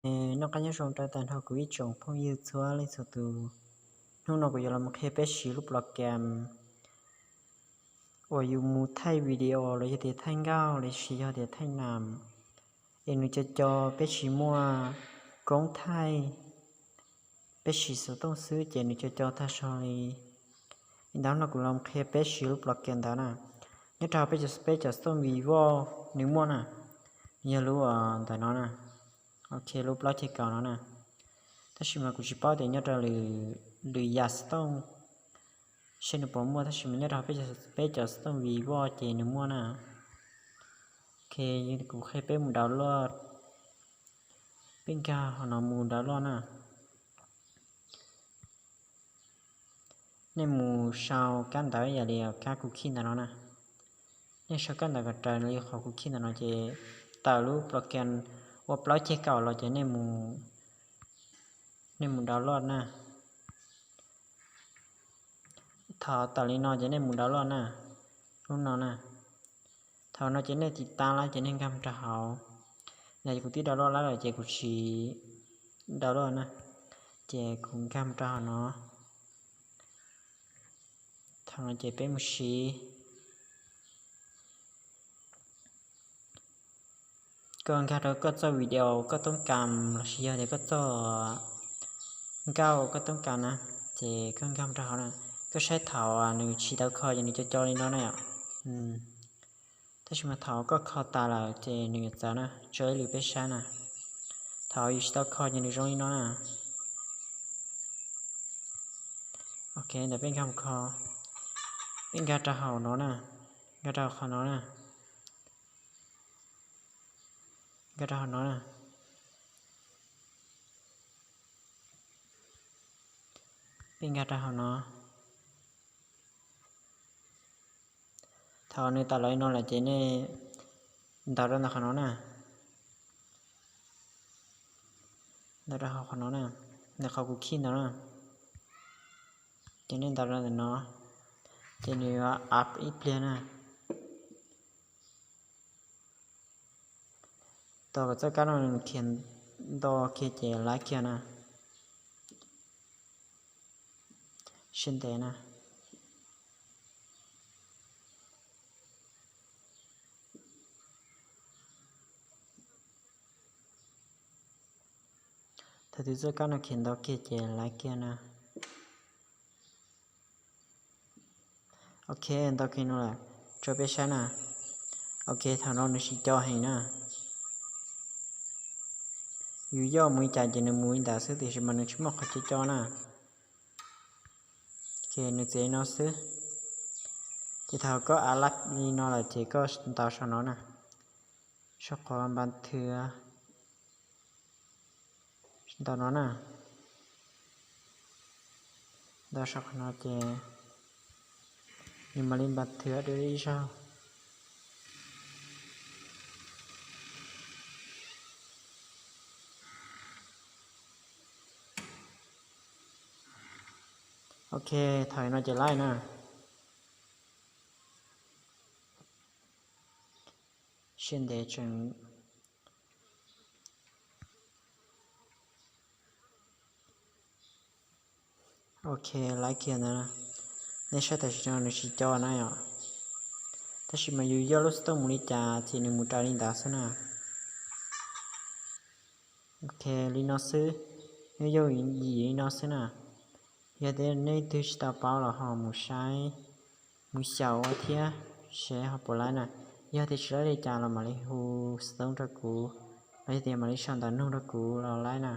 Noj qab nyob zoo rau tag nrho kuv ib tsoom phooj ywg txhua leej txhua tus. Hnub no kuv yuav los qhia peb siv lub program uas yus mus thaij video los yog tias thaij nkauj los sis yog tias thaij nam, es nws co co peb tsis muaj koob thaij, peb siv xov tooj xwb ces nws co co tag zog li. Li ntawd no kuv los qhia peb siv lub program ntawd na. Nyob rau peb cov, peb cov xov tooj Vivo nws muaj na, yog lub ntawm no na. Ok, lub plaub ceg kaum no na. Tab sis mas kuv tsis paub tias nyob rau lwm, lwm yam xov tooj seb nws puas muaj, tab sis mas nyob rau peb cov, peb cov xov tooj Vivo ces nws muaj na. Ok, kuv qhia peb mus download, peb nkag hauv no mus download na. Nej mus sau kab ntawv yam li kab kuv khij ntawm no na. Nej sau kab ntawv kom raws li qhov kuv khij ntawm no ces tawm lub program ua plaub ceg kaum los ces nej mus download na. Thaum tawm li no ces nej mus download na, lub no na. Thaum no ces nej tiv tab lawm ces nej nkag mus rau hauv. Yog kuv twb download lawm ces kuv tsis download na, ces kuv nkag mus rau hauv no. Thaum no ces peb mus siv. Koj nkag rau koj txoj video koj toob kas los sis yog tias koj txoj nkauj koj toob kas na, ces koj nkag mus rau hauv na. Koj saib thaum nws tsis tau kho ces nws co co li no na yom. Tab sis mas thaum koj kho tas lawm ces nws yuav txawv na, tso ib lwm peb saib na. Thaum yus tsis tau kho ces nws zoo li no na. Ok, ntawm peb nkag mus kho, peb nkag rau hauv no na, nkag rau qhov no na, nkag rau hauv no na, peb nkag rau hauv no. Thaum nws tawm los li no lawm ces nej ntaus rau ntawm qhov no na, ntaus rau hauv qhov no na, ntawm qhov kuv khij ntawd na, ces nej ntaus rau ntawm no, ces nws yuav ap ib pliag na. Tos kom txoj kab no nws khiav nto kiag ces laib kiag na. Siab ntev na. Thaum twg txoj kab no khiav nto kiag ces laib kiag na. Ok, nto kiag no lawm, tso peb saib na. Ok, thaum no nws tsis co heev na. Yus yoj mus li cas ces nws mus li ntawd xwb tiam sis mas nws tsis muaj qhov co co na. Ces nws txiav li no xwb. Ces thaum koj a lab li no lawm ces koj ntaus saum no na, saum qhov npa thw, ntaus no na, ntaus saum qhov no ces nws mam li npa thw dua ib zaug. Ok, thaum no ces laib na. Siab ntev tseem. Ok, laib kiag ntawd. Nej saib tam sim no nws tsis co na yom. Tab sis mas yus yoj lub xov tooj mus li cas ces nws mus raws li ntawd xwb na. Ok, li no xwb, nyob yim li no xwb na. Yog tias nej twg tsis tau paub los ho mus saib, mus xyaum ua thiab seb ho puas laib na. Yog tias tsis laib li cas los mam li hu xov tooj rau kuv, los yog tias mam li sau ntawv nug rau kuv los laib na.